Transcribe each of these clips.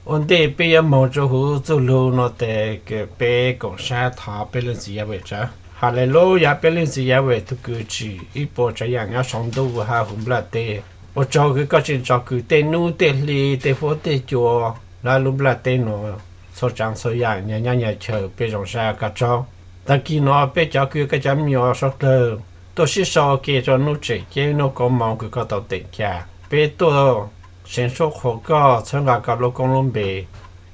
Ua ntej peb yuav moog rua huv txuj lug nuav tes, peb koom sab thov peb Leej Txiv Yahweh tsawv. Haleluyas, peb Leej Txiv Yahweh tug kws tsim ib puas tsav yaam nyob saum ntuj hab huv nplaj teb. Ua tsaug kws koj tseem tsom kwm tej nub tej hli, tej huab tej cua, lub nplaj teb nuav txhua tsaav txhua yaam nyag nyob nyag chaw. Peb zoo sab koj tsaug. Taag kis nuav peb cov kws koj cov me nyuam suav dlawg tuaj sib sau ke rua nub tseem ceeb nub koob moov kws koj tau teem ca. Peb tuaj seev suab qhuas koj, txhawb nqa koj lub koob lub npe,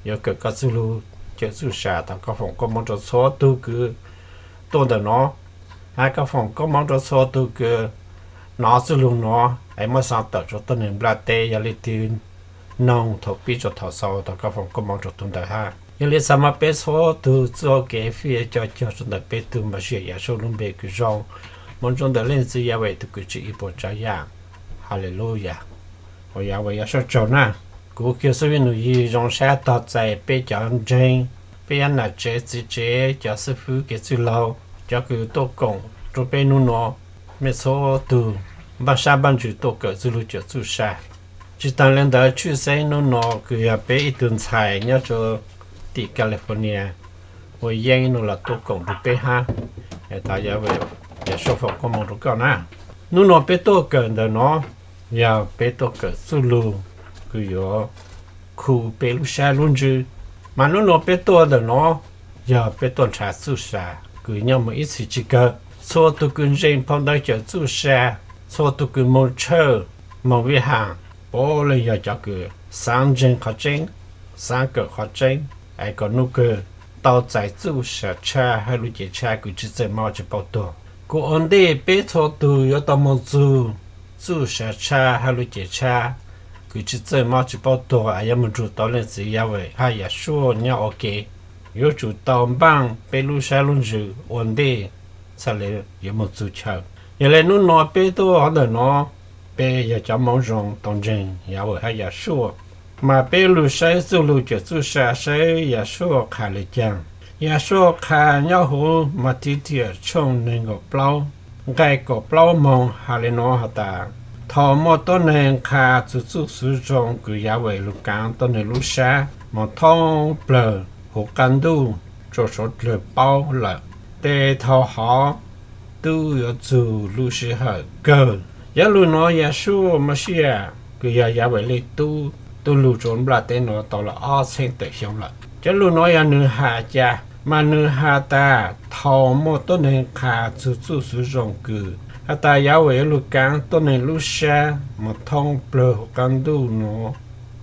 yuav kawm koj txuj lug cawm txuj sa. Thov koj foom koob moov rua txhua tug kws tuaj ntawm nuav, hab koj foom koob moov rua txhua tug kws nov txuj lug nuav es muab xa tawm rua tuab neeg nplaj teb. Yog leej twg noog thaum pib rua thaum xaus, thov koj foom koob moov rua tug ntawd hab. Yog le xav mas peb txhua tug txuj kev fij co cog rua ntawm peb tug Mashiach Yahshua lub npe kws zoo, moov rua ntawm Leej Txiv Yahweh tug kws tsim ib puas tsav yaam. Haleluyas. Ua Yahweh yog suav tsaug na. Kuv Kiag Xub Vij Nus Yig zoo sab tog txais peb cov ntseeg, peb yav nam tsev txiv tsev, cov xib fwb kev txwj laug, cov kws tuaj koom rua peb nub nuav, mej txhua tug npaj sab npaj ntsws tuaj kawm txuj lug cawm txuj sa. Tsi taag le ntawd, tshwj xeeb nub nuav kws yog peb ib tug ntxhais nyob rua tim California ua yeeb nuav los tuaj koom rua peb hab. Thov Yahweh Yahshua foom koob moov rua koj na. Nub nuav peb tuaj kawm ntawm nuav yog peb tuaj kawm txuj lug kws yuav khu peb lub sab lub ntsws. Mas nub nuav peb tuaj ntawm nuav yog peb tuaj nrhav txuj sa kws nyob moog ib txhis tsi kawg. Txhua tug kws ntseeg phau ntawv cawm txuj sa, txhua tug kws moog tshawj, moog vij has, puab le yog cov kws xaav ntseeg qhov tseeb, xaav kawm qhov tseeb, es kom nub kawg tau txais txuj sa tshaj hab lub cev tshab kws tsi txawj mob tsi paub tuag. Kuv ua ntej peb txhua tug yuav tau moog txug txuj sa tshaj hab lub cev tshab kws tsi txawj mob tsi paub tuag, es yuav moog nrug tau Leej Txiv Yahweh hab Yahshua nyob ua ke. Yuav tsum tau npaaj peb lub sab lub ntsws ua ntej txhaj le yuav moog txug chaw. Yog le nub nuav peb tuaj hov ntawm nuav, peb yog cov Moob Zoo tau ntseeg Yahweh hab Yahshua, mas peb lug saib txuj lug cawm txuj sa saib Yahshua qha le caag. Yahshua qha nyob huv Matitis tshooj neeg nkaum plaub nqai kaum plaub moog has le nuav has tas, thaum muaj tuab neeg qha txug txuj xov zoo kws Yahweh lug kaav tuab neeg lub sab moog thoob plawg huv qaab ntuj rua suav dlawg paub lawm, tes thaum hov tub yuav txug lub sij hawm kawg. Cov lug nuav Yahshua Mashiach kws yog Yahweh leej Tub, tub lug rua nplaj teb nuav tau le ob txheeb tawm xyoo lawm. Cov lug nuav yog nwg has cas? Mas nwg has tas thaum muaj tuab neeg qha txug txuj xov zoo kws has tas Yahweh yuav lug kaav tuab neeg lub sab moog thoob plawg huv qaab ntuj nuav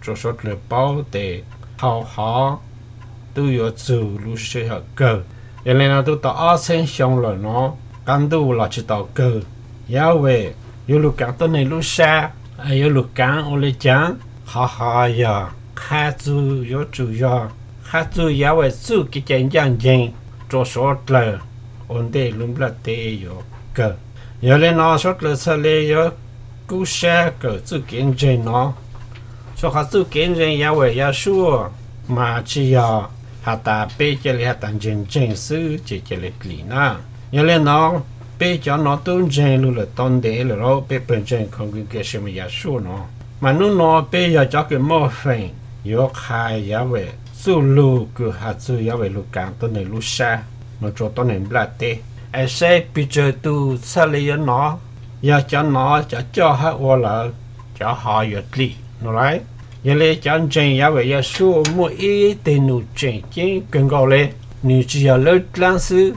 rua suav dlawg paub, tes thaum hov tub yuav txug lub sij hawm kawg. Yog le nuav tub tau ob txheeb xyoo lawm nuav qaab ntuj los tsi tau kawg. Yahweh yuav lug kaav tuab neeg lub sab, yuav lug kaav ua le caag? Qhov hov yog qha txug, yuav tsum yog qha txug Yahweh txuj kev cai ncaaj nceeg rua suav dlawg ua ntej lub nplaj teb yuav kawg. Yog le nuav suav dlawg txhaj le yuav kub sab kawm txuj kev ntseeg nuav, rua qhov txuj kev ntseeg Yahweh Yahshua mas tsi yog has tas peb ca le has tas ntseeg ntseeg xwb ces ca le dlim na. Yog le nuav, peb cov nuav tub ntseeg lug lawm tau ntev lawm lauj, peb pawg ntseeg Congregation Yahshua nuav, mas nub nuav peb yog cov kws muaj feem yuav qha Yahweh txuj lug kws has txug Yahweh lug kaav tuab neeg lub sab moog rua tuab neeg nplaj teb, es saib pes tsawg tug txhaj le yuav nov. Yog cov nov cov coj hab ua lawm, cov hov yuav dlim nuav lauj. Yog le cov ntseeg Yahweh Yahshua muaj ib teg num tseem ceeb kawg nkaus le. Nwg tsi yog lawb dlaab xwb,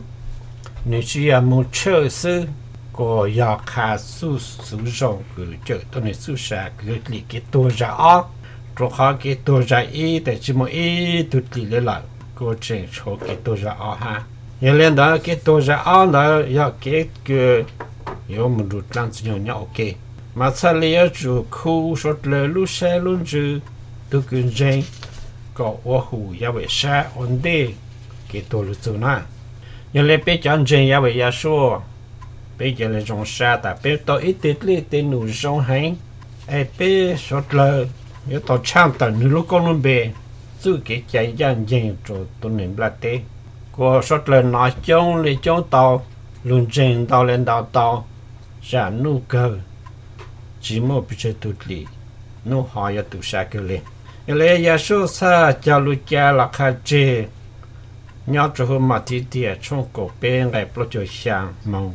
nwg tsi yog moog tshawj xwb, kuas yog qha txuj xov zoo kws cawm tuab neeg txuj sa kws yuav dlim kev tuag zag ob. Rua qhov kev tuag zag ib tes tsi muaj ib tug dlim le lawm, kuas tseem tshuav kev tuag zag ob hab. Yog le ntawd kev tuag zag ob ntawd yog kev kws yuav moog nrug dlaab txug nyoog nyob ua ke, mas txhaj le yuav tsum khu suav dlawg lub sab lub ntsws, tug kws ntseeg, kom ua hum Yahweh sab ua ntej kev tuag lug txug na. Yog le peb cov ntseeg Yahweh Yahshua, peb ca le zoo sab tas peb tau ib teg dlej teg num zoo heev, es peb suav dlawg yuav tau tshaaj tawm nwg lub koob lub npe, txuj kev cai ncaaj nceeg rua tuab neeg nplaj teb. Kuas suav dlawg nov coob le coob tau, lug ntseeg ntau le ntau tau, zam nuj kawg, tsi muaj pes tsawg tug dlim, nub hov yuav tu sab kawg le. Yog li Yasoj Xaj cog lus cas los qha tseg nyob rau huv Mathais tshooj kaum peb nqai plaub caug xyaa moog,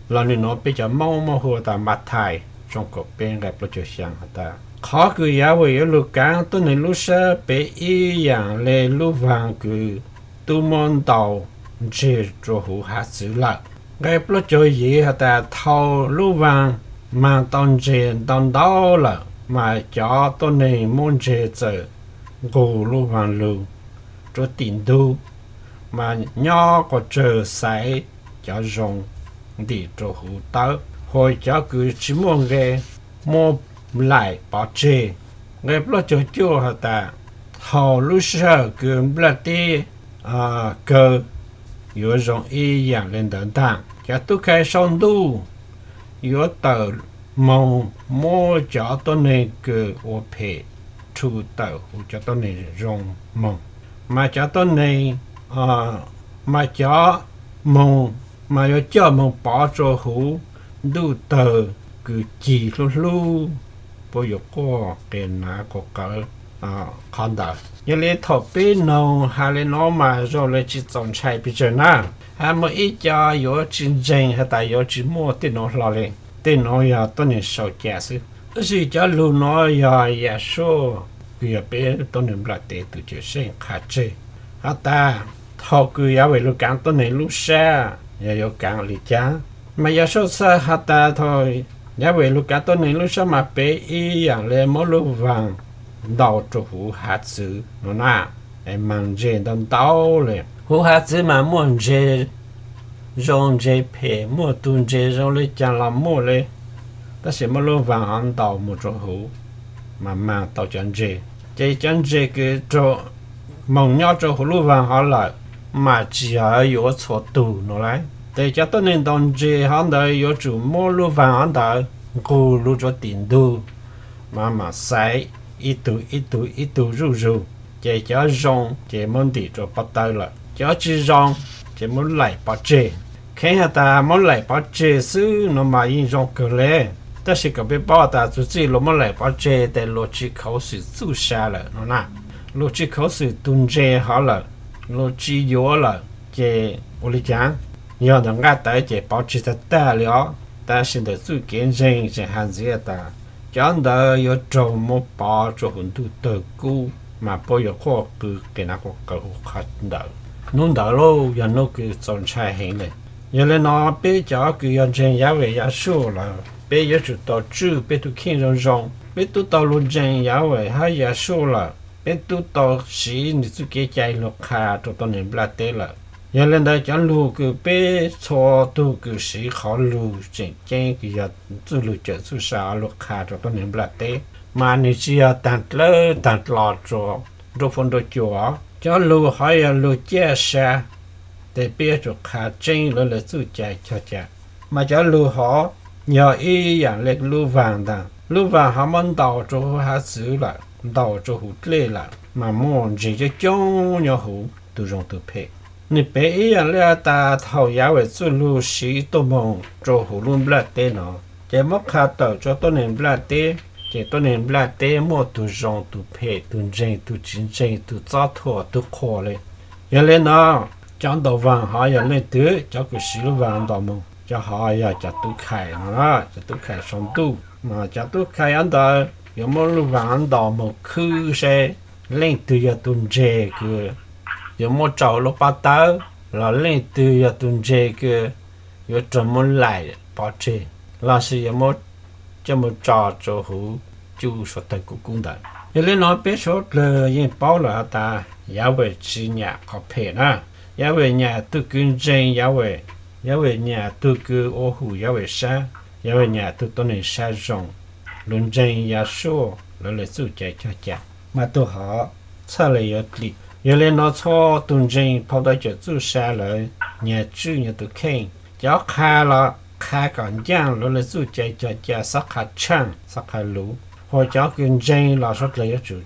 los nwg nuav peb cov Moob muab hu tas Mathais tshooj kaum peb nqai plaub caug xyaa has tas, qhov kws Yahweh yuav lug kaav tuab neeg lub sab pem ib yaam le lub vaag kws tub muab ntaus ntseg rua huv hav txwv lawm. Nqai plaub caug yim has tas, thaus lub vaag maag tau ntseg ntau ntau lawm, mas cov tuab neeg muab ntseg txawm nqug lub vaag lug rua tim ntug, mas nyob quas tsawg xaiv cov zoo ntim rua huv tawb, hos cov kws tsi muaj nqe muab laim pov tseg. Nqai plaub caug cuaj has tas, thaus lub sij hawm kws nplaj teb kawg, yuav zoo ib yaam le ntawd ntaag. Cov tub khai sau ntuj yuav tawm moog muab cov tuab neeg kws ua phem rhu tawm huv cov tuab neeg zoo moog, mas cov tuab neeg, mas cov moog, mas yuav coj moog pov rua huv ntuj tawg kws cig hlub hlub, puab yuav quaj qias nav quas qawv qhov ntawd. Yog le thaus peb noog has le nuav mas zoo le tsi txaus ntshai pes tsawg na. Has muaj ib co yuav tsi ntseeg has tas yuav tsi muaj tej nuav hlo le. Tej nuav yog tuab neeg sau ca xwb, tab sis cov lug nuav yog Yasoj, kws yog peb tuab neeg nplaj teb tug cawm seej qha tseg has tas, thaus kws Yahweh lug kaav tuab neeg lub sab yog yuav kaav le caag. Mas Yasoj Xaj has tas thaus Yahweh lug kaav tuab neeg lub sab mas pem ib yaam le muab lub vaag ntaus rua huv hav txwv nuav na, maag ntseg ntau ntau le. Huv hav txwv mas muaj ntseg zoo ntseg phem, muaj tug ntseg zoo le caag los muaj le, tab sis muab lub vaag hov ntaus moog rua huv mas maag tau cov ntseg. Ces cov ntseg kws moog nyob rua huv lub vaag hov lawm mas tsi yog yuav txhua tug nuav lawm. Ces cov tuab neeg ntaus ntseg hov ntawd yuav tsum muab lub vaag hov ntawd nqug lug rua tim ntug, mas mam xaiv ib tug ib tug ib tug zuj zug. Ces cov zoo ces muab ntim rua pob tawb lawm, cov tsi zoo ces muab laim pov tseg. Kheev has tas muab laim pov tseg xwb nuav mas yeej zoo kawg le, tab sis kom peb paub tas txuas txij luas muab laim pov tseg tes luas tsi khuv xim txuj sa lawm nuav na. Luas tsi khuv xim tug ntseg hov lawm, luas tsi yuav lawm, ces ua le caag? Yog ntawm nqaj tawv ces pov tseg tag tag le os, tab sis ntawm txuj kev ntseeg tseem has ntxiv tas cov ntawd yuav raug muab pov rua huv ntuj tawg kub, mas puab yuav quaj qw qias nav quas qawv huv qhov ntawd. Nub ntawd lauj yog nub kws txaus ntshai heev le. Yog le nuav peb cov kws yog ntseeg Yahweh Yasoj lawm, peb yuav tsum tau tswj peb tug kheej zoo zoo. Peb tub tau lug ntseeg Yahweh hab Yasoj lawm, peb tub tau siv nwg txuj kev cai lug qha rua tuab neeg nplaj teb lawm. Yog le ntawd cov lug kws peb txhua tug kws siv qhov lug tseem ceeb kws yog txuj lug cawm txuj sa lug qha rua tuab neeg nplaj teb, mas nwg tsi yog taag dlawb taag dlo rua nruab fuab nruab cua. Cov lug hov yog lug ciaj sa, tes peb yuav tsum qha tseeb lawv le txuj cai cog cai. Mas cov lug hov yog ib yaam le lub vaag ntag, lub vaag hov muab ntaus rua huv hav txwv lawm, ntaus rua huv dlej lawm, mas muaj ntseg coob coob nyob huv tug zoo tug phem. Nwg pem ib yaam le has tas thaus Yahweh txuj lug siv tuaj moog rua huv lub nplaj teb no, ces muab qha tawm rua tuab neeg nplaj teb, ces tuab neeg nplaj teb muaj tug zoo tug phem, tug ntseeg tug tsi ntseeg, tug txob thuam tug qhuas le. Yog le no, cov ntaus vaag hov yog leej twg? Cov kws siv lub vaag ntaus moog, cov hov yog cov tub khai no, cov tub khai sau ntuj. Mas cov tub khai hov ntawd yuav muab lub vaag ntaus moog khwv seb leej twg yog tug ntseg kws yuav muab tso lub pob tawb, los leej twg yog tug ntseg kws yuav raug muab laim pov tseg, lossis yuav muab coj mus tso rua huv cuj suav tawg kub kub ntawd. Yog le no peb suav dlawg yeej paub lawm has tas Yahweh tsi nyam qhov phem na. Yahweh nyam tug kws ntseeg Yahweh, Yahweh nyam tug kws ua hum Yahweh sab, Yahweh nyam tug tuab neeg sab zoo, lug ntseeg Yasoj lawv le txuj cai cog cai, mas tug hov txhaj le yuav dlim. Yog le no txhua tug ntseeg phau ntawv cawm txuj sa lawm, nyag tswj nyag tug kheej, cov qha los qha kom ncaaj lawv le txuj cai cog cai, xob qha tshaaj xob qha luv. Hos cov kws ntseeg los suav dlawg yuav tsum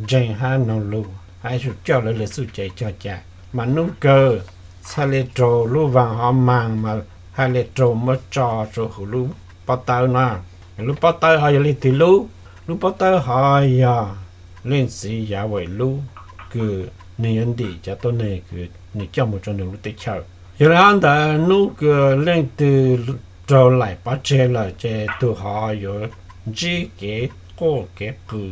ntseeg hab noog lug hab yuav tsum coj lawv le txuj cai cog cai, mas nub kawg txhaj le raug lub vaag hov maag mas hab le raug muab tso rua huv lub pob tawb no. Lub pob tawb hov yog leej twg lub? Lub pob tawb hov yog Leej Txiv Yahweh lub kws nws yuav ntim cov tuab neeg kws nws coj mus rau nws lub teb chaws. Yog li hab ntawd hnub kws leej twg raug laim pov tseg lawm ces tug hov yuav ntsib kev quaj kev qw,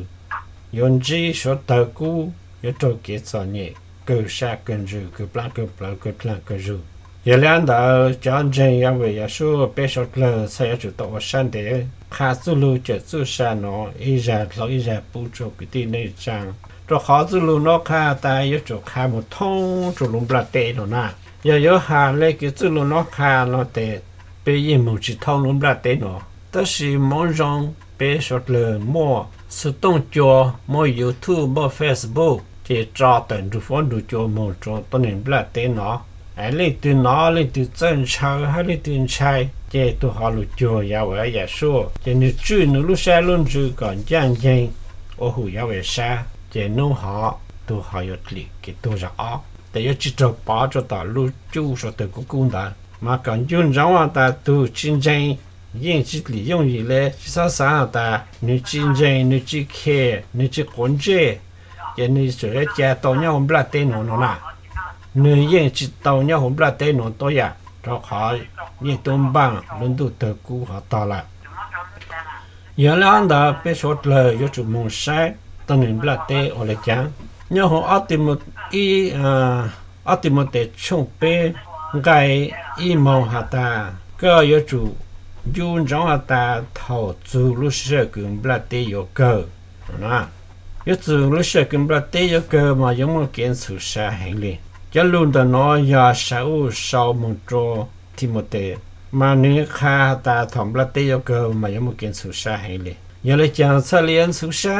yuav ntsib suav tawg kub, yuav raug kev txom nyem kawg sab kawg ntsws, kawg plaab kawg plawv, kawg dlaag kawg zug. Yog li hab ntawd cov ntseeg Yahweh Yahshua peb suav dlawg txhaj yuav tsum tau ua sab ntev qha txuj lug cawm txuj sa nuav ib zag dlhau ib zag pub rua kwv tij neej tsaa, rua qhov txuj lug nuav qha tas yuav tsum qha moog thoob rua lub nplaj teb nuav na. Yog yuav has le kws txuj lug nuav qha nuav tes peb yeej moog tsi thoob lub nplaj teb nuav, tab sis moov zoo peb suav dlawg muaj xov tooj cua, muaj YouTube, muaj Facebook, ces tso tawm nrug fuab nrug cua moog rua tuab neeg nplaj teb nuav. Leej twg nov, leej twg txawj ntshaw hab leej twg ntshai, ces tug hov lug cuag Yahweh Yahshua ces nwg tswj nwg lub sab lub ntsws kom ncaaj nceeg ua hum Yahweh sab, ces hnub hov tug hov yuav dlim kev tuag zag ob, tes yuav tsi raug pov rua tom lub cuj suav tawg kub kub ntawd. Mas kom ncu ntsoov has tas tug tsi ntseeg yeej tsi dlim yooj yim le, tsi xob xaav has tas nwg tsi ntseeg, nwg tsi khe, nwg tsi quav ntsej, ces nwg tseem yuav ca tau nyob huv nplaj teb nuav no na. Nwg yeej tsi tau nyob huv nplaj teb nuav tuab yam, rua qhov yeej tub npaaj lub ntuj tawg kub hov tog lawm. Yog le hab ntawd peb suav dlawg yuav tsum moog saib tuab neeg nplaj teb ua le caag. Nyob huv ob Timu-, ib, ob Timutes tshooj peb nqai ib moog has tas koj yuav tsum ncu ntsoov has tas thaum txug lub sij hawm kws nplaj teb yuav kawg, yuav txug lub sij hawm kws nplaj teb yuav kawg mas yuav muaj kev ntxhw sa heev le. Cov lug ntawm nuav yog Sa-uj sau moog rua Timutes, mas nwg qha has tas thaum nplaj teb yuav kawg mas yuav muaj kev ntxhw sa heev le. Yog le caag txhaj le yuav ntxhw sa?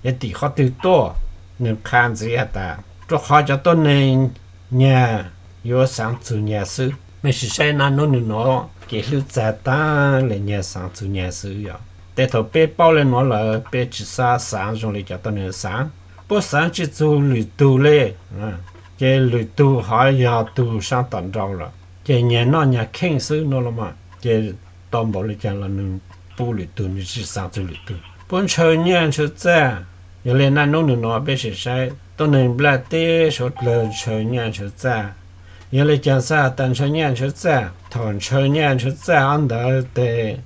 Yuav tim qhov twg tuaj? Nwg qha ntxiv has tas rua qhov cov tuab neeg nyag yuav xaav txug nyag xwb. Mej sim saib naj nub nwg nuav kev hlwb txag taag le nyag xaav txug nyag xwb yog. Tes thaum peb paub le nuav lawm peb tsi xob xaav zoo le cov tuab neeg xaav. Puab xaav tsi txug lwm tug le, ces lwm tug hov yog tug saab tom nrau lawm ces nyag noj nyag kheej xwb no los mas. Ces tau npaum le caag los nwg pub lwm tug, nwg tsi xaav txug lwm tug. Puab ntshaw nyaj ntshaw txaj, yog le naj nub nwg nuav peb sim saib tuab neeg nplaj teb suav dlawg ntshaw nyaj ntshaw txaj. Yog le caag xaav tas ntshaw nyaj ntshaw txaj? Thaum ntshaw nyaj ntshaw txaj ob ntawd tes,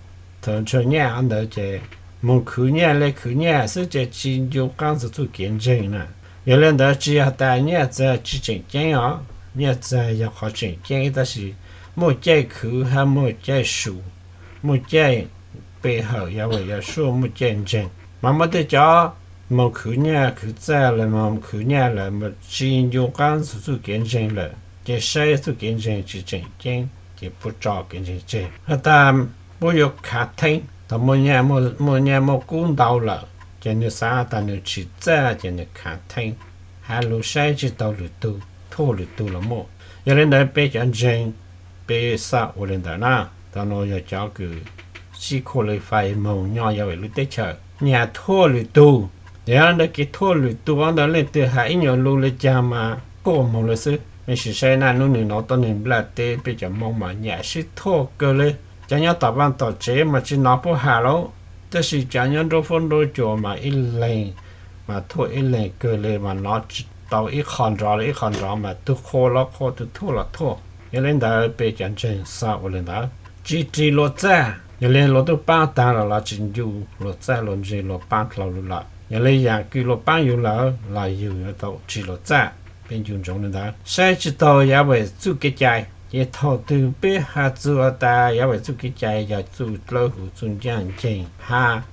thaum ntshaw nyaj ob ntawd ces moog khwv nyaj le khwv nyaj xwb ces tsi ncu qaab txug txuj kev ntseeg na. Yog le ntawd tsi has tas nyaj txag tsi tseem ceeb os, nyaj txag yog qhov tseem ceeb tab sis muaj caij khwv hab muaj caij su, muaj caij pe hawm Yahweh Yahshua, muaj caij ntseeg. Mas muaj tej cov moog khwv nyaj khwv txaj lawm, moog khwv nyaj lawm mas tsi ncu qaab txug txuj kev ntseeg lawm ces saib txuj kev ntseeg tsi tseem ceeb ces puab tso kev ntseeg tseg. Has tas puab yuav khav theeb, thaum muaj nyaj muaj kub ntau lawm ces nwg xaav tas nwg tsim txaj ces nwg khav theeb, has lug saib tsi tau lwm tug, thuaj lwm tug los muaj. Yog le ntawd peb cov ntseeg peb xav ua le ntawd na. Thaum nuav yog cov kws sib khuaj le fais moog nyob Yahweh lub teb chaws, nyag thuaj lwm tug. Yog ntawd kev thuaj lwm tug ntawd leej twg has ib nyuag lug le caag mas thuaj moog le xwb. Mej sim saib naj nub nwg nuav tuab neeg nplaj teb peb cov Moob mas nyam sib thuaj kawg le. Cov nyob tom vaaj tom tsev mas tsi nov puab has lawm, tab sis cov nyob nruab fuab nruab cua mas ib leeg mas thuaj ib leeg kawg le, mas nov tsi tau ib qho nrov le ib qho nrov, mas tug qhua los qhua, tug thuaj los thuaj. Yog le ntawd peb cov ntseeg xav ua le ntawd, tsi ris luas txaj. Yog le luas tub paab taag lawm los tsi ncu luas txaj, luas ntseeg luas paab dlhau lug lawm. Yog le yaam kws luas paab yug lawm los yug yuav tau ris luas txaj. Peb ncu ntsoov le ntawd, saib tsi taug Yahweh txuj kev cai. Ces thaum twg peb has txug has tas Yahweh txuj kev cai yog txuj dlawb huv, txuj ncaaj nceeg hab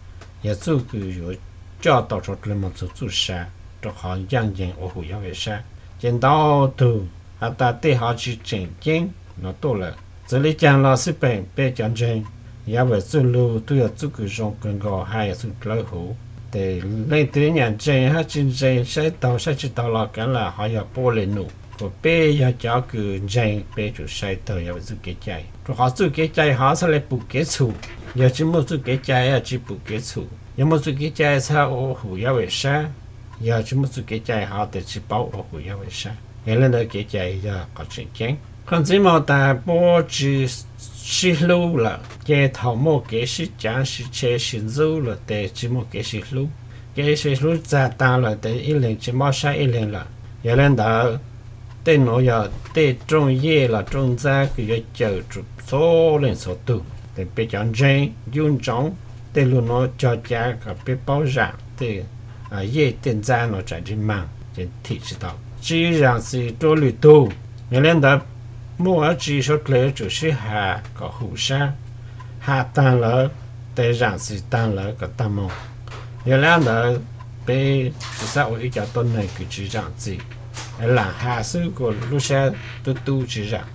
yog txuj kws yuav coj tau suav dlawg moog txug txuj sa, rua qhov ncaaj nceeg ua hum Yahweh sab, ces ntau tug has tas tej hov tsi tseem ceeb no tuaj lawm. Txawm le caag los xij peem peb cov ntseeg, Yahweh txuj lug twb yog txuj kws zoo kawg nkaus hab yog txuj dlawb huv. Tes leej twg nyam ntseeg hab tsi ntseeg, saib taug saib tsi taug los kav lam hov yog puab le num. Kuas peb yog cov kws ntseeg peb tsum saib taug Yahweh txuj kev cai, rua qhov txuj kev cai hov txhaj le pum kev txhum. Yog tsi muaj txuj kev cai tsi pum kev txhum, yog muaj txuj kev cai txhaj ua hum Yahweh sab, yog tsi muaj txuj kev cai hov tes tsi paub ua hum Yahweh sab. Yog le ntawd kev cai yog qhov tseem ceeb. Qhov ntxiv moog tas puab tsi sib hlub lawm, ces thaum muaj kev sib caav sib tshev sib ntxub lawm tes tsi muaj kev sib hlub. kev sib hlub txag taag lawm tes ib leeg tsi mob sab ib leeg lawm. Yog le ntawd, tej nuav yog tej rooj yej los rooj ntxab kws yuav cawm txhua leej txhua tug. Tes peb cov ntseeg yuav ntsoov tej lug nuav cog ca kom peb paub zaam tej yej tej ntxab nuav tsam ntsib maag ces thim tsi tau, tsi zaam txim rua lwm tug. Yog le ntawd, muaj dlaab tsi suav dlawg yuav tsum sib has kom hum sab, has taag lawm, tes zaam txim taag lawm kom taag moog. Yog le ntawd, peb tsi xav ua ib cov tuab neeg kws tsi zaam txim, laam has xwb kuas lub sab tub tub tsi zaam.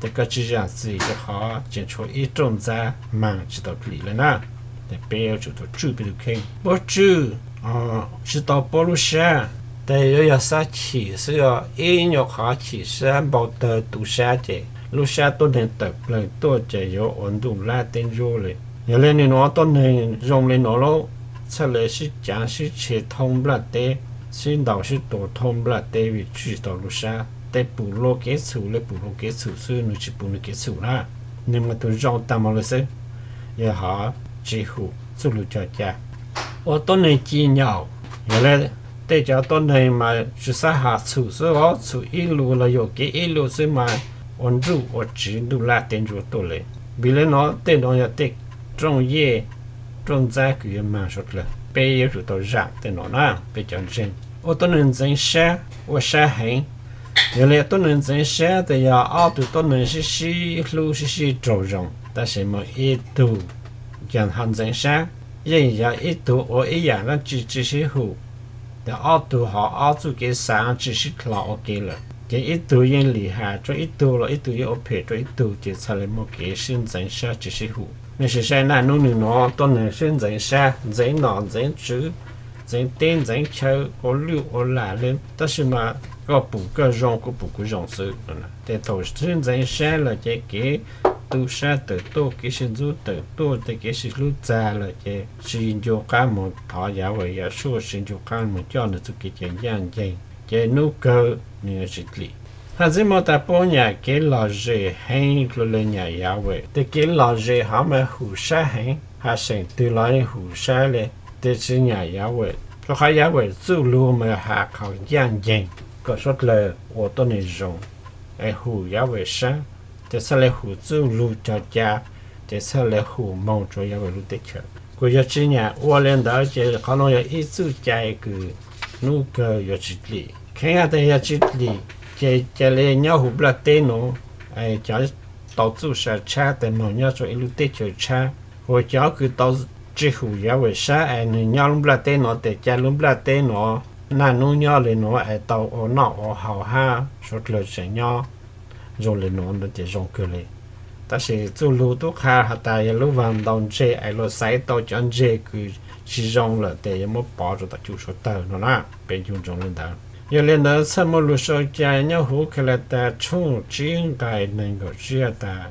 Tes koj tsi zaam txim rua qhov tseem tshuav ib rooj ntxab maag tsi tau dlim le na. Tes peb yuav tsum tau tswj peb tug kheej, puab tswj tsi tau puab lub sab, tes yuav yog xab chim xwb os. Ib nyuag qhov chim sab npau tawg tu sab ces lub sab tuab neeg tawm plawg tuaj ces yuav ua ntuj lab teb ntsuab le. Yog le nwg nuav tuab neeg zoo le nuav lauj, txhaj le sib caav sib tshe thoob nplaj teb, sib ntaus sib tua thoob nplaj teb vim tswj tau lub sab. Tes pum luag kev txhum le pum luag kev txhum xwb, nwg tsi pum nwg kev txhum na. Nwg mas tug zoo taag moog le xwb, yog hov tsi hum txuj lug cog ca. Ua tuab neeg ci nyaum, yog le tej cov tuab neeg mas tsi xav has txhum xwb os, txhum ib lus los yuam kev ib lus xwb mas ua nruj ua tsiv ntuj laj teb ntsuab tuaj le. Vim le nuav tej nuav yog tej rooj yej rooj ntxab kws yuav maag suav dlawg, peb yuav tsum tau zaam tej nuav na. Peb cov ntseeg ua tuab neeg ntxeev sab ua sab heev. Yog le tuab neeg ntxeev sab tes yog ob tug tuab neeg sib sib hlub sib sib raug zoo, tab sis muaj ib tug yog ho ntxeev sab, yeej yog ib tug ua ib yaam dlaab tsi tsi sib hum, tes ob tug ho ob txuj kev xaav tsi sib hlo ua ke lawm, ces ib tug yeej lim has rua ib tug los ib tug yeej ua phem rua ib tug, ces txhaj le muaj kev sib ntxeev sab tsi sib hum. Nej sim saib na, nub nwg nuav tuab neeg sib ntxeev sab, ntxeev nom ntxeev tswv, ntxeev teb ntxeev chaw, ua lwj ua lam le, tab sis mas koj pum koj zoo kuv pum kuv zoo xwb. Tes thaum sib ntxeev sab lawm ces kev tu sab tawm tuaj, kev sib ntxub tawm tuaj, tes kev sib hlub txag lawm ces tsi ncu qab moog thov Yahweh Yahshua, tsi ncu qab moog coj nwg txuj kev cai ncaaj nceeg, ces nub kawg nwg yuav tsi dlim. Hab ntxiv moog tas puab nyam kev lom zem heev dlua le nyam Yahweh. Tes kev lom zem hov mas hum sab heev, hab seem twg los yeej hum sab le, tes tsi nyam Yahweh, rua qhov Yahweh txuj lug mas has qhov ncaaj nceeg kom suav dlawg ua tuab neeg zoo, es hum Yahweh sab, tes txhaj le hum txuj lug cog ca, ces txhaj le hum moog rua Yahweh lub teb chaws. Kuas yog tsi nyam ua le ntawd ces qhov nuav yog ib txuj cai kws nub kawg yuav tsi dlim. Kheev has tas yog tsi dlim, ces ca le nyob huv nplaj teb nuav, cov tau txuj sa tshab tes moog nyob rua ib lub teb chaws tshab, huv cov kws tau tsi hum Yahweh sab es nwg nyob lub nplaj teb nuav tes ca lub nplaj teb nuav naj nub nyob le nuav es tau ua noj ua haus hab suav dlawg tseem nyob zoo le nuav ntawd ces zoo kawg le. Tab sis txuj lug tub qha has tas yog lub vaag ntaus ntseg es luag xaiv tau cov ntseg kws tsi zoo lawm tes yuav muab pov rua tom cuj suav tawg no na. Peb ncu ntsoov le ntawd. Yog le ntawd txhaj muaj lug sau ca nyob huv Kalatas tshooj tsib nqai neeg nkaum tsib has tas,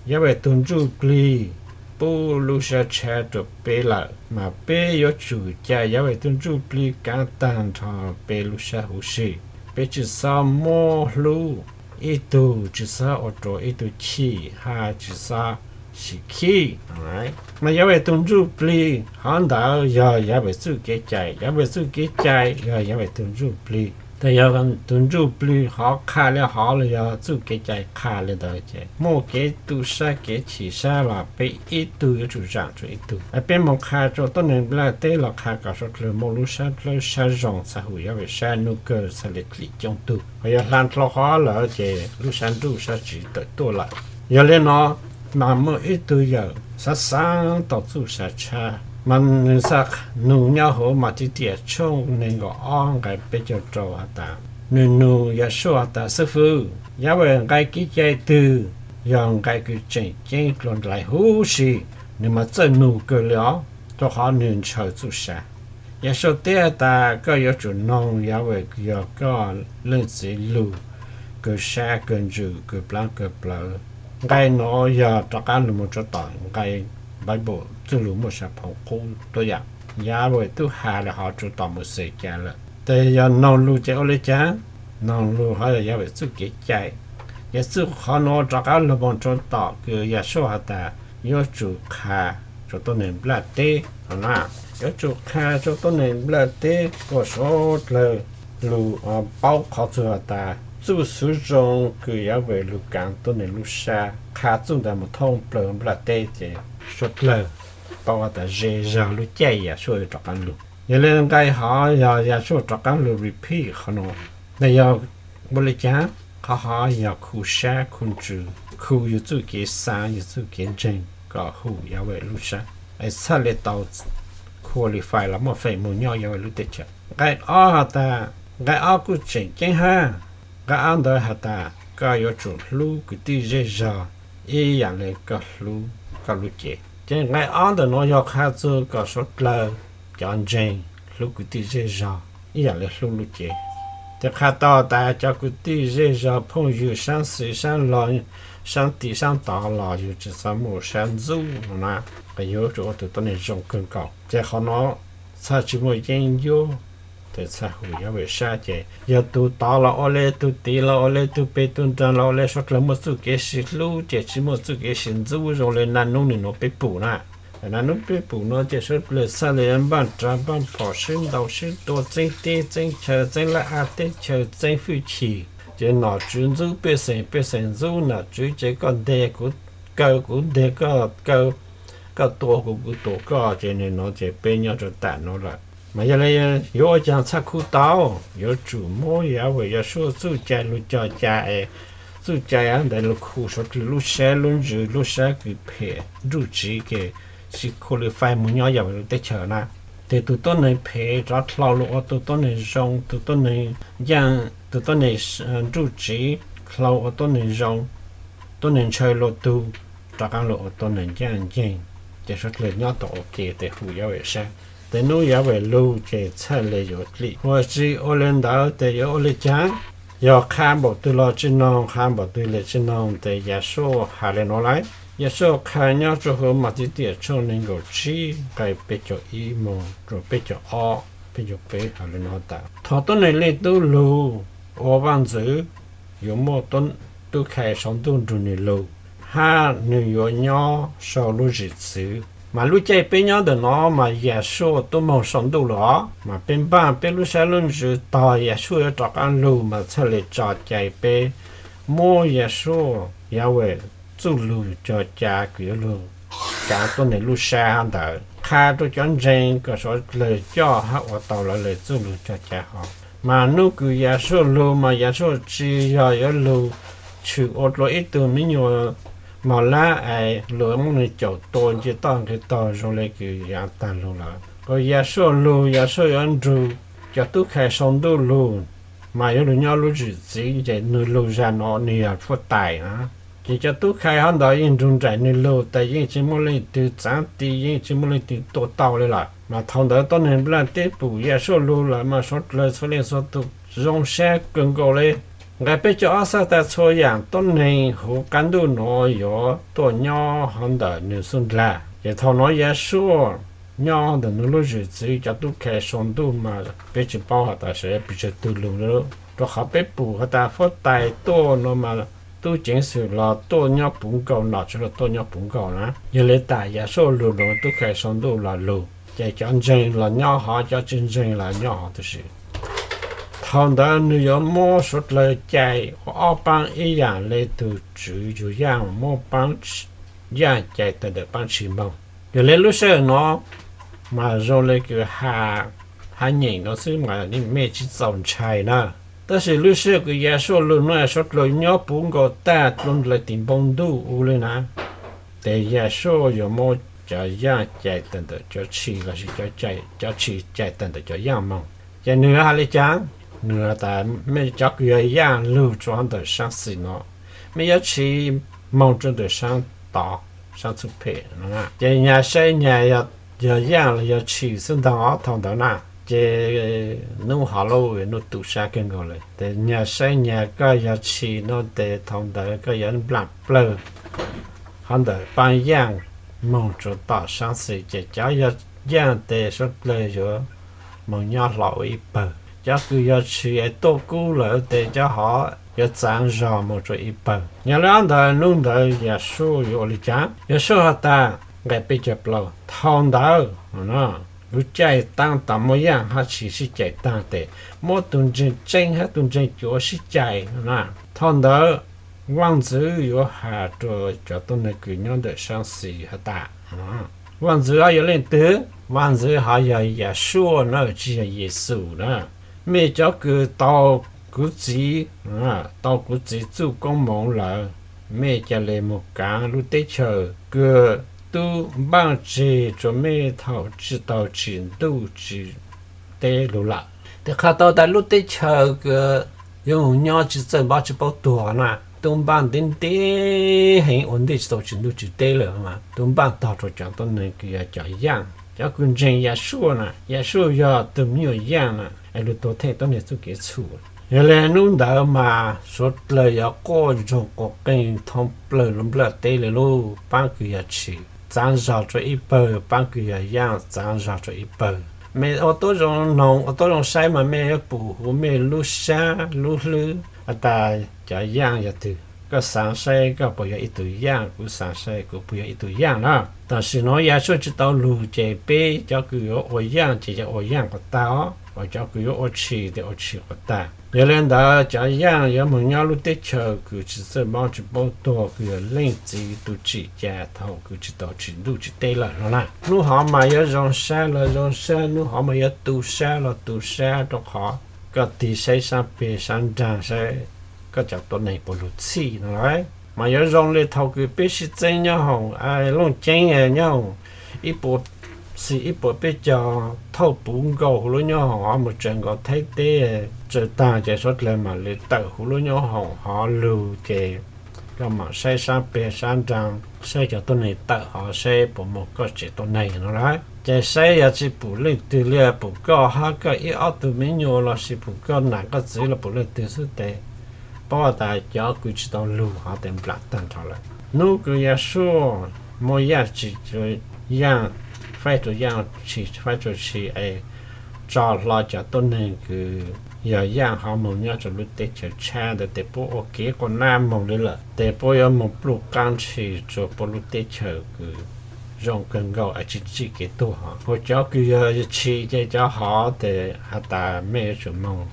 Yahweh tug ntsuj plig pub lub sab tshab rua peb lawm, mas peb yuav tsum ca Yahweh tug ntsuj plig kaav taag nrho peb lub sab huv si. Peb tsi xob muab hlub ib tug, tsi xob ua rua ib tug chim, hab tsi xob sim khib. Mas Yahweh tug ntsuj plig hov ntawd yog Yahweh txuj kev cai, Yahweh txuj kev cai yog Yahweh tug ntsuj plig. Tes yog tug ntsuj plig hov qha le hov los yog txuj kev cai qha le ntawd ces muaj kev tu sab kev chim sab los peb ib tug yuav tsum zaam rua ib tug. Peb moog qha rua tuab neeg nplaj teb los qha kom suav dlawg muaj lub sab dlawb sab zoo, txhaj hum Yahweh sab, nub kawg txhaj le dlim coob tug. Hos yog hla dlhau qhov lawm ces lub sab nruj sab tsiv tawm tuaj lawm. Yog le no mas muaj ib tug yawm xaav xaav tau txuj sa tshab, mas nwg xaav nug nyob huv Matias tshooj neeg nkaum ob nqai peb caug rau has tas, nwg nug Yahshua has tas, Xib fwb, Yahweh nqai kev cai twg yog nqai kws tseem ceeb dlua nqai huv si? Nwg mas txawj nug kawg le os, rua qhov nwg ntshaw txuj sa. Yahshua teb has tas, koj yuav tsum noog Yahweh kws yog koj leej txiv lug kawg sab kawg ntsws kawg plaab kawg plawv. Nqai nuav yog rov qaab lug moog tsua tom nqai Bible txuj lug muaj sab phoov qub tuab yaam. Yahweh tub has le hov tsua tom Mauxes ca lawm. Tes yog noog lug ces ua le caag? Noog lug hov yog Yahweh txuj kev cai. Yog txuj qhov nuav rov qaab lug moog tsua tom kws Yahshua has tas yuav tsum qha rua tuab neeg nplaj teb no na. Yuav tsum qha rau tuab neeg nplaj teb kom suav dlawg lug paub qhov txug has tas txuj xwv zoo kws Yahweh lug kaav tuab neeg lub sab, qha txuj ntawd moog thoob plawg nplaj teb ces suav dlawg paub has tas ze zog lub caij Yahshua yuav rov qaab lug. Yog le nqai hov yog Yahshua rov qaab lug repeat qhov nuav, ntawd yog ua le caag? Qhov hov yog khu sab khu ntsws, khu yug txuj kev xaav yug txuj kev ntseeg kom hu Yahweh lub sab es txhaj le tau qualify los muaj feem moog nyob Yahweh lub teb chaws. Nqai ob has tas, nqai ob kuj tseem ceeb hab, nqai ob ntawd has tas koj yuav tsum hlub kwv tij zej zog ib yaam le koj hlub koj lub cev. Ces nqai ob ntawm nuav yog qha txug kom suav dlawg cov ntseeg hlub kwv tij zej zog ib yaam le hlub lub cev. Ces qha tau tas cov kwv tij zej zog phooj ywg saab xis saab laug, saab tim saab tod los yug tsi txhob muaj sab ntxub no na, yuav tsum ua tug tuab neeg zoo kawg nkaus. Ces qhov nuav txhaj tsi muaj yeeb ncuab, ces txhaj hu Yahweh sab. Ces yog tug tod los ua le, tug tid los ua le, tug pem tug nraag los ua le, suav dlawg muaj txuj kev sib hlub ces tsi muaj txuj kev sib ntxub zoo le naj nub nwg nuav peb pum na. Naj nub peb pum nuav ces suav dlawg txhaj le npaaj rag npaaj phom, sib ntaus sib tua, txeeb teb txeeb chaw, txeeb laj ab teb chaw, txeeb hwj chim. Ces nom tswv ntxub pej xeem, pej xeem ntxub nom tswv, ces koj nteg kuv kaw, kuv nteg koj kaw, koj tua kuv, kuv tua koj, ces nwg nuav ces peb nyob rau tam nuav lawm. Mas yog le, yuav ua caag txhaj khu tau? Yuav tsum muab Yahweh Yahshua txuj cai lug cog ca es txuj cai ntawd lug khu suav dlawg lub sab, lub ntsws lub sab kws phem nruj tsiv, ces tsi qualify moog nyob Yahweh lub teb chaws na. Ces tug tuab neeg phem rov dlhau lug ua tug tuab neeg zoo, tug tuab neeg ncaaj, tug tuab neeg nruj tsiv dlhau ua tuab neeg zoo, tuab neeg ntshaw luag tug rov qaab lug ua tuab neeg ncaaj nceeg. Ces suav dlawg nyob tau ua ke ces hu Yahweh sab. Ces nub Yahweh lug ces txhaj le yuav dlim. Ua tsi ua le ntawd ces yuav ua le caag? Yog qha npaum twg los tsi noog, qha npaum twg le tsi noog, ces Yahshua has le nuav lawm. Yahshua qha nyob rua huv Mathais tshooj neeg nkaum tsib nqai peb caug ib moog rua peb caug ob, peb caug peb has le nuav tas, thaum tuab neeg Leej Tub lug ua vaaj ntxwv, yuav muaj tub khais sau ntuj nrug nwg lug, hab nwg yuav nyob sau lub zwm txwv. Mas lub caij peb nyob ntawm no mas Yahshua tub moog sau ntuj lug os, mas peb npaaj peb lub sab lub ntsws tog Yahshua yuav rov qaab lug mas txhaj le tso cai peb muab Yahshua, Yahweh txuj lug cog ca kws yuav lug kaav tuab neeg lub sab hab ntawd qha rua cov ntseeg kom suav dlawg coj hab ua tau lawv le txuj lug cog ca hov. Mas nub kws Yahshua lug mas Yahshua tsi yog yuav lug tshwm ua dlua ib tug miv nyuas mog lab es lug muab nwg caum tua nce toj nqeg taug zoo le kws yaav taag lug lawm. Yahshua lug, Yahshua yuav nrug cov tub khais sau ntuj lug, mas yuav lug nyob lub zwm txwv, ces nwg lug zag no nwg yog fuab tais na. Ces cov tub khais hov ntawd yeej nrug nraim nwg lug tas yeej tsi muaj leej twg txaav ti, yeej tsi muaj leej twg tua tau le lawm. Mas thaum ntawd tuab neeg nplaj teb pum Yahshua lug lawm mas suav dlawg txhua leej txhua tug zoo sab kawg nkaus le. Nqai peb caug ob xav tas txhua yaam tuab neeg huv qaab ntuj nuav yuav tuaj nyob hov ntawm nwg xub ndlag. Ces thaum nuav Yahshua nyob ntawm nwg lub zwm txwv, cov tub khais sau ntuj mas peb tsi paub has tas sawv pes tsawg tug lug, rua qhov peb pum has tas fuab tais tuaj no mas tub ceev xwm los tuaj nyob puv nkaus, nom tswv los tuaj nyob puv nkaus na. Yog le tas Yahshua lug nuav tub khais sau ntuj los lug, ces cov ntseeg los nyob hov, cov tsi ntseeg los nyob hov tub si. Thaum ntawd nwg yuav muab suav dlawg cai ua ob paab ib yaam le tug tswv yug yaaj muab paab yaaj cai tawm ntawm paab tshis moog. Yog le lub sij hawm no mas zoo le kws hab nyeem no xwb mas mej tsi txaus ntshai na. Tab sis lub sij hawm kws Yahshua lug nuav suav dlawg nyob puv nkaus tag dlua nplaig tim npoo ntuj u le na, ces Yahshua yuav muab cov yaaj cai tawm ntawm cov tshis lossis cov tshis cai tawm ntawm cov yaaj moog. Ces nwg has le caag? Nwg has tas, mej cov kws yog yaaj lug rua ntawm saab xis no, mej yuav tshis moog rua ntawm saab tod, saab txuj phem no. Ces nyag saib nyag yog yaaj los yog tshis xwb ntaag os thaum ntawd na. Ces nub hov lauj, nub tu sab kawg nkaus le. Ces nyag saib nyag koj yog tshis no ces thaum ntawd koj yuav nplaaj plawg hov ntawm paab yaaj moog rua tom saab xis, ces cov yog yaaj tes suav dlawg yuav moog nyob hlo ua ib pawg. Cov kws yog tshis es tuaj kub lawm tes cov hov yuav txaav zog moog rua ib pawg. Nyag le ob ntawd nub ntawd Yahshua yuav ua le caag? Yahshua has tas, nqai peb caug plaub, thaum ntawd, Kuv caij taab tom muaj yaaj hab tshis sib cais taag tes, muab tug ntseeg tseeb hab tug ntseeg cuav sib cais na. Thaum ntawd vaaj ntxwv yuav has rua cov tuab neeg kws nyob ntawm saab xis has tas, vaaj ntxwv hov yog leej twg? Vaaj ntxwv hov yog Yahshua na, tsi yog Yexus na. Mej cov kws tau kuv txiv, tau kuv txiv txuj koob moov lawm, mej ca le moog kaav lub teb chaws kws tub npaaj tseg rua mej thaum tsi tau tsim ntuj tsim teb lug lawm. Tes qha tau tas lub teb chaws kws yuav moog nyob tsi txawj mob tsi paub tuag na, tub npaaj nteb nteb heev ua ntej tsi tau tsim ntuj tsim teb lawm mas tub npaaj tog rua cov tuab neeg kws yog cov yaaj, cov kws ntseeg Yahshua na. Yahshua yog tug me nyuam yaaj na, es lug tuag theej tuab neeg txuj kev txhum. Yog le nub ntawd mas suav dlawg yuav quaj ntsoog quas qeeg thoob plawg lub nplaj teb le lub paab kws yog tshis txaav zog rua ib pawg, paab kws yog yaaj txaav zog rua ib pawg. Mej ua tuab zoo noog ua tuab zoo saib mas mej yuav pum huv mej lub sab lub hlwb has tas cov yaaj yog twg. Koj xaav saib koj puas yog ib tug yaaj, kuv xaav saib kuv puas yog ib tug yaaj na. Tam sim nuav Yahshua tsi tau lug ces peb cov kws yuav ua yaaj ces yog ua yaaj quas tag os, cov kws yuav ua tshis tes ua tshis quas tag. Yog le ntawd cov yaaj yuav moog nyob lub teb chaws kws tsi txawj mob tsi paub tuag kws yog Leej Txiv tug tsim ca thaum kws tsi tau tsim ntuj tsim teb lawm no na. Nub hov mas yuav zoo sab los zoo sab, nub hov mas yuav tu sab los tu sab rua qhov koj tig saib saab peg saab nraag saib koj cov tuab neeg puas lug txhij no lawm. Mas yuav zoo le thaum kws peb sib txeeb nyob hoom Looj Ceeb nyob hoom ib puas xis ib puas peb caug, thauj puv nkaus huv lub nyob hoom hov moog tsaws nkaus Thaib teb, tsaws taag ces suav dlawg mam le tawm huv lub nyob hoom hov lug ces koj mam saib saab peg saab nraag saib cov tuab neeg tawm hov saib puas moog koj tsev tuab neeg no lawm. Ces saib yog tsi pum leej twg le, pum koj hab koj ib ob tug me nyuam lossis pum koj nam koj txiv los pum leej twg xwb tes paub has tas cov kws tsi tau lug hov tes nplam taag nrho lawm. Nub kws Yahshua muaj yaaj tshis, yaaj faib rua yaaj, tshis faib rua tshis es tso hlo cov tuab neeg kws yog yaaj hov moog nyob rua lub teb chaws tshab ntawd tes puab ua kev quas nab moog le lawm tes puab yuav moog pluj qaab ntshis rua puab lub teb chaws kws zoo kawg nkaus es tsi ntsib kev tuag hov. Ua cov kws yog tshis ces cov hov tes has tas mej yuav tsum moog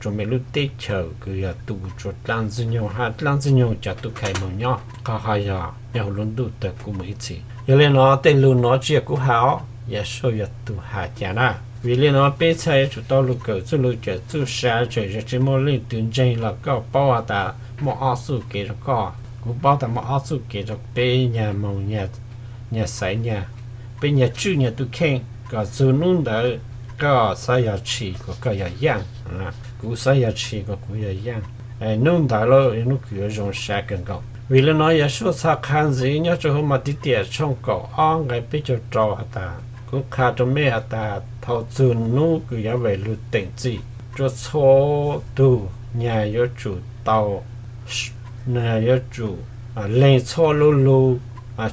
rua mej lub teb chaws kws yog tu rua dlaab ntxwg nyoog hab dlaab ntxwg nyoog cov tub khai moog nyob, qhov hov yog nyob huv lub ntuj tawg kub moog ib txhis. Yog le nuav tej lug nuav tsi yog kuv has os, Yahshua yog tug has ca na. Vim le nuav peb txhaj yuav tsum tau lug kawm txuj lug cawm txuj sa, tseem yog tsi muaj leej twg ntseeg los koj paub has tas muaj ob txuj kev rua koj, kuv paub tas muaj ob txuj kev rua peb nyag moog nyag xaiv nyag, peb nyag tswj nyag tug kheej, kom txug nub ntawd koj xaav yog tshis kuas koj yog yaaj, kuv xaav yog tshis kuas kuv yog yaaj. Nub ntawd lawm nub kws yuav zoo sab kawg nkaus. Vim le nuav Yahshua txhaj qha ntxiv nyob rua huv Mathais tshooj kaum ob nqai peb caug rau has tas, kuv qha rua mej has tas thaum txug nub kws Yahweh lug teem txim rua txhua tug, nyag yuav tsum tau, nyag yuav tsum leeg txhua lub lug,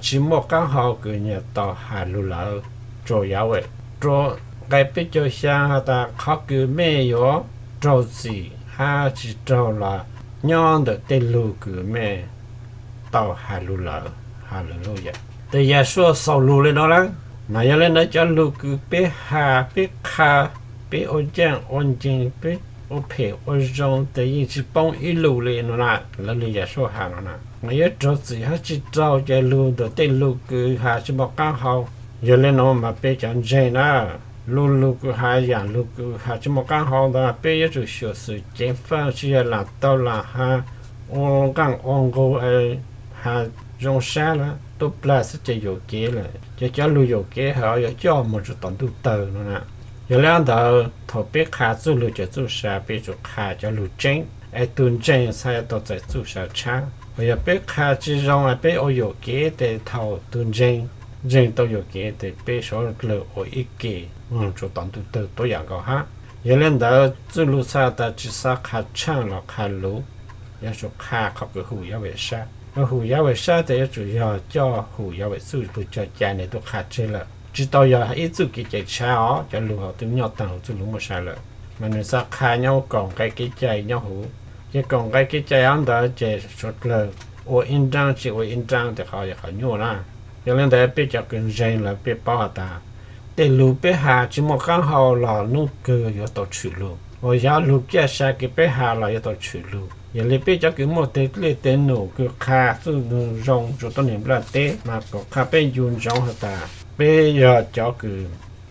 tsi muaj qaab hau kws nyag tau has lug lawm rua Yahweh. Rua nqai peb caug xyaa has tas qhov kws mej yuav raug txim hab tsi raug los nyob ntawm tej lug kws mej tau has lug lawm. Haleluya. Tes Yahshua xaus lug le nuav lawm, mas yog le ntawd cov lug kws peb has peb qha, peb ua ncaaj ua nceeg, peb ua phem ua zoo tes yeej tsi poob ib lug le nuav na. Lawv le Yahshua has nuav na, mas yuav raug txim hab tsi raug ces lug ntawm tej lug kws has tsi muaj qaab hau. Yog le nuav mas peb cov ntseeg na, lug lug kws has yaam lug kws has tsi muaj qaab hau ntawd peb yuav tsum xyuam xim ceev faj, tsi yog lam tau lam has ua nqaaj ua nqug, has zoo sab lawm tub plag xwb ces yuam kev lawm. Ces cov lug yuam kev has yuav coj moog rua tom ntuj tawg nuav na. Yog le ntawd thaum peb qha txuj lug cawm txuj sa peb tsum qha cov lug tseeb es tug ntseeg txhaj tau txais txuj sa tshab. Yog peb qha tsi zoo es peb ua yuam kev tes thaum tug ntseeg, ntseeg tau yuam kev tes peb suav dlawg ua ib ke moog rua tom ntuj tawg tuab yaam nkaus hab. Yog le ntawd txuj lug txhaj tas tsi xaav qha tshaaj los qha luv, yuav tsum qha qhov kws hum Yahweh sab. Yog hum Yahweh sab tes yuav tsum yog coj hum Yahweh txuj lug cog ca nwg tub qha tseg lawm. Tsi tau yog ib txuj kev cai tshav os, cov lug hov twb nyob taag huv txuj lug muaj sa lawm, mas nwg xaav qha nyob kaum nqai kev cai nyob huv. Ces kaum nqai kev cai hov ntawd ces suav dlawg ua ib nraab tsi ua ib nraab tes qhov yog qhov nyuaj na. Yog le ntawd peb cov kws ntseeg lawm peb paub has tas tej lug peb has tsis muaj qaab hau los nub kawg yuav tau tshwm lug, uas yog lug kiaj sa kws peb has los yuav tau tshwm lug. Yog li peb cov kws muaj tej dlej tej num kws qha txuj lug zoo rua tuab neeg nplaj teb mas kuas qha peb ncu ntsoov has tas peb yog cov kws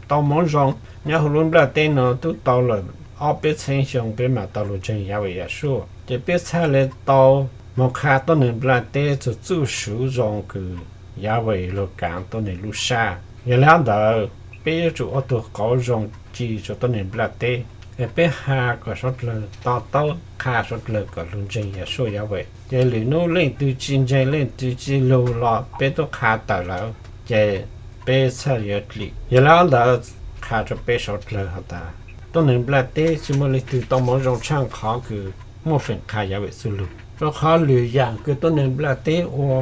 tau moov zoo nyob huv lub nplaj teb no tub tau lawm ob peb txheeb xyoo peb mam tau lug ntseeg Yahweh Yahshua, ces peb txhaj le tau moog qha tuab neeg nplaj teb txug txuj suv zoo kws Yahweh lug kaav tuab neeg lub sab. Yog li ntawd peb yuav tsum ua tug qauv zoo ci rua tuab neeg nplaj teb, es peb has kom suav dlawg to taub, qha suav dlawg kom lug ntseeg Yahshua Yahweh. Ces lwm nub leej twg tsi ntseeg leej twg tsi lug los peb tub qha tawm lawm, ces peb txhaj yuav dlim. Yog li ntawd qha rua peb suav dlawg has tas tuab neeg nplaj teb tsi muaj leej twg tau moov zoo tshaaj qhov kws muaj feem qha Yahweh txuj lug, rua qhov lwm yaam kws tuab neeg nplaj teb ua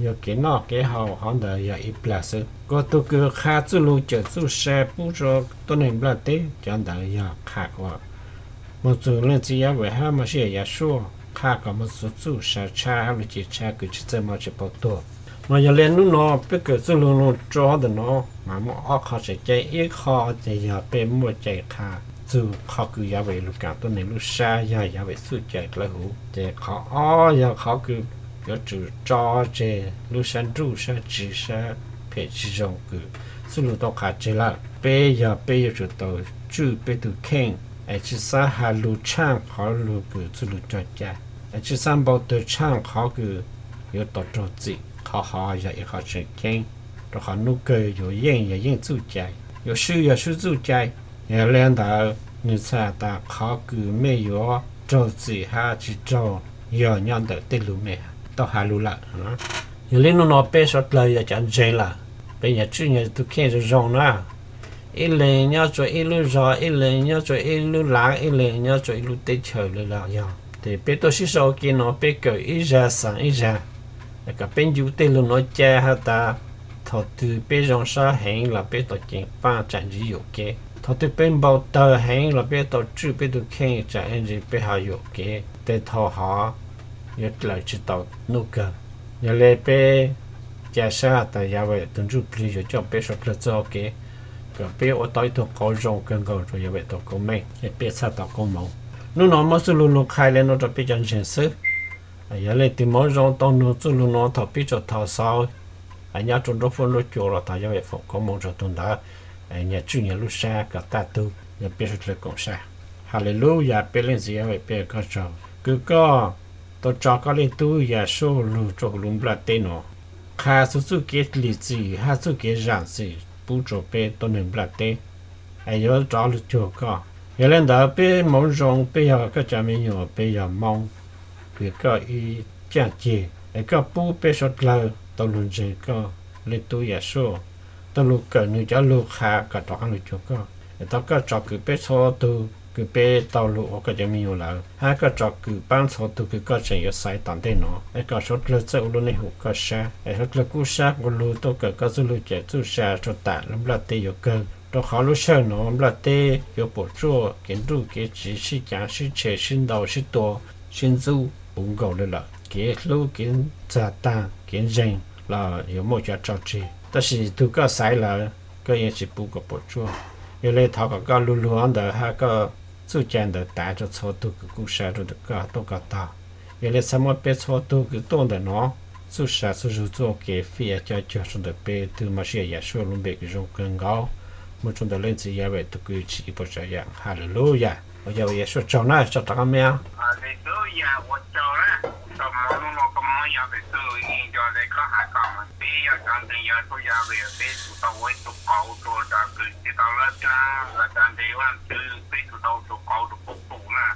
yog kev noj kev haus, qhov ntawd yog ib plag xwb. Kuas tug kws qha txuj lug cawm txuj sa pub rua tuab neeg nplaj teb, cov ntawd yog qha ua moog txug leej txiv Yahweh hab Mauxiyas Yahshua, qha kom moog txug txuj sa tshab hab lub cev tshab kws tsi txawj mob tsi paub tuag. Mas yog li nub no peb kawm txuj lug lug rua ntawm no mas muaj ob qho tseem ceeb. Ib qho ces yog peb muaj cai qha txug qhov kws Yahweh lug kaav tuab neeg lub sab yog Yahweh txuj cai dlawb huv. Ces qhov ob yog qhov kws yuav tsum tso tseg lub sab nruj sab tsi sab phem tsi zoo kws txuj lug tau qha tseg lawm. Peb yog peb yuav tsum tau tswj peb tug kheej, es tsi xaav has lug tshaaj qhov lug kws txuj lug cog cai, es tsi xaav npau tawg tshaaj qhov kws yuav tau raug txim. Qhov hov yog ib qho tseem ceeb, rua qhov nub kawg yuav yeej yog yeej txuj cai, yuav swb yog swb txuj cai. Yog li ntawd nwg txhaj tas qhov kws mej yuav raug txim hab tsi raug yog nyob ntawm tej lug mej tau has lug lawm. Yog li nub no peb suav dlawg yog cov ntseeg lawm, peb nyam tswj nyam tug kheej zoo zoo na. Ib leeg nyob tsua ib lub zog, ib leeg nyob tsua ib lub lav, ib leeg nyob tsua ib lub teb chaws li los yog. Ces peb tuaj sib sau ua ke no peb kawm ib zag xaav ib zag, kom peb ncu tej lug nuav ca has tas thaum twg peb zoo sab heev los peb tau ceev paab tsaam ntsib yuam kev, thaum twg peb npau tawg heev los peb tau tswj peb tug kheej tsaam ntsib peb ho yuam kev, tes thaum hov yuav dlaws tsi tau nub kawg. Yog li peb ca sab has tas Yahweh tug Ntsuj Plig yuav coj peb suav dlawg txuj ua kev, kom peb ua tau ib tug qauv zoo kawg nkaus rua Yahweh tau koob meej, es peb txhaj tau koob moov. Nub no muab txuj lug lug qha le nuav rua peb cov ntseeg xwb. Yog leej twg moov zoo tau nug txuj lug nuav thaum pib txug thaum xaus, nyob rua nruab fuab nruab cua los thov Yahweh foom koob moov rua tug ntawd, nyam tswj nyam lub sab kom tag tug, yog peb suav dlawg koom sab. Haleluya, peb Leej Txiv Yahweh peb ua koj tsaug kws koj tau tso koj Leej Tub Yahshua lug rua huv lub nplaj teb nuav, qha txug txuj kev dlim txim hab txuj kev zaam txim pub rua peb tuab neeg nplaj teb, es yuav rov lug cuag koj. Yog li ntawd peb moov zoo, peb yog koj cov me nyuam, peb yog Moob, kws koj ib caaj ceg, es koj pub peb suav dlawg tau lug ntseeg koj Leej Tub Yahshua, tau lug kawm nwg cov lug qha kom rov qaab lug cuag koj. Es thov koj tsom kwm peb txhua tug kws peb tau lug ua koj cov me nyuam lawm, hab koj tsom kwm paab txhua tug kws koj tseem yuav xaiv tom ntej nuav, es kom suav dlawg txawj ua lub neej hum koj sab, es suav dlawg kub sab ua lug tuaj kawm koj txuj lug cawm txuj sa rua tam lub nplaj teb yuav kawg, rua qhov lub sij hawm nuav nplaj teb yuav puam tsuaj, kev nruj kev tsiv sib caav sib tshem sib ntaus sib tua sib ntxub puv nkaus le lawm, kev hlub kev txag taag kev ntseeg los yuav muaj cov tso tseg, tab sis tug koj xaiv lawm koj yeej tsis pub kom puam tsuaj. Yog li thov kom koj lug lug ntawd hab koj txuj cai ntawd tav rua txhua tug kws kub sab rua ntawm koj tuaj koj tog. Yog li txhad muab peb txhua tug kws tuaj ntawm nuav txuj sa txuj zug txuj kev fij coj cuag rua ntawm peb tug Mauxiyas Yahshua lub npe kws zoo kawg nkaus, muaj rua ntawm Leej Txiv Yahweh tug kws tsi ib puas tsav yaam. Haleluya. Ua Yahweh Yahshua tsaug na, tso rov qab mej. Haleluya, ua tsaug na, tau moov nub no koj moov yog pem tug yeej yog le koj has kom peb yog cov ntseeg yog tuaj Yahweh peb tug tau ua ib tug qauv rua cov kws tsi tau lab dlaab los cov ntseeg Vaajtswv, peb tug tau ua tug qauv rua puab pum na.